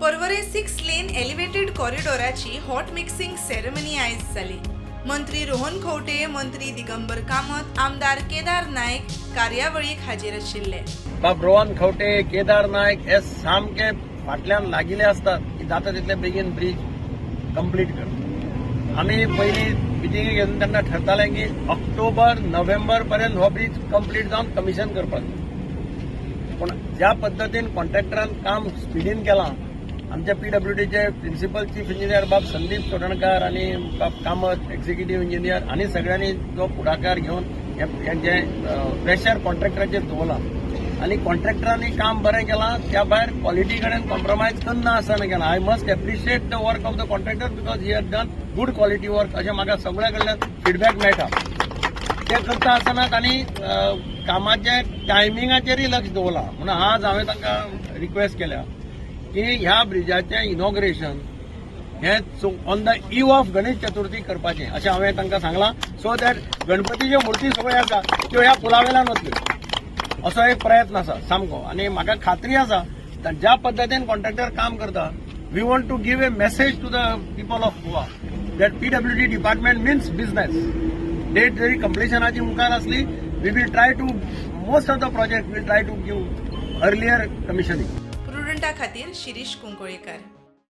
पर्वरे six lane elevated कॉरिडॉराची hot mixing ceremony आयज जाली. मंत्री रोहन खंवटे, मंत्री दिगंबर कामत, आमदार केदार नायक कार्यावळीक हाजीर आशिल्ले. बाब रोहन खंवटे, केदार नायक हे सामके फाटल्यान लागिल्ले आसतात की जाता तितले बेगीन ब्रीज कंप्लीट कर. आमी पयलीं मिटिंगे घेवन तेन्ना ठरतालें की ऑक्टोबर नोव्हेंबर पर्यंत हो ब्रीज कंप्लीट जावन कमिशन करपाक. पूण ज्या पद्दतीन कॉन्ट्रॅक्टरान काम स्पिडीन केलां, आमच्या पीडब्ल्यूडीचे प्रिन्सिपल चीफ इंजिनियर बाब संदीप चोडणकार आनी बाब कामत एक्झिक्युटीव इंजिनियर आनी सगळ्यांनी जो फुडाकार घेवन हें जें प्रेशर कॉन्ट्रॅक्टराचेर दवरलां आनी कॉन्ट्रॅक्टरांनी काम बरें केलां, त्या भायर क्वॉलिटी कडेन कॉम्प्रोमायज करना आसतना केलां. I must appreciate the work of the contractor because he has done good quality work अशें म्हाका सगळ्या कडल्यान फिडबॅक मेळटा. ते करता आसतना तांणी कामाच्या टायमिंगाचेरय लक्ष दवरलां. म्हणून आज हांवें तांकां रिक्वेस्ट केल्या की ह्या ब्रिजाचें इनॉग्रेशन हें on the eve of Ganesh Chaturthi करपाचें अशें हांवें तांकां सांगलां, सो that गणपतीच्यो मुर्ती सगळ्यो आसा त्यो ह्या पुला वेल्यान वतल्यो असो एक प्रयत्न आसा सामको. आनी म्हाका खात्री आसा, ज्या पद्दतीन कॉन्ट्रॅक्टर काम करता, we want to give a message to the people of Goa that PWD department means business. Date जरी कंप्लिशनाची मुखार असली, we will try to most of the project will try to give earlier commissioning. प्रुडंटा खातीर शिरीष कुंकळेकर.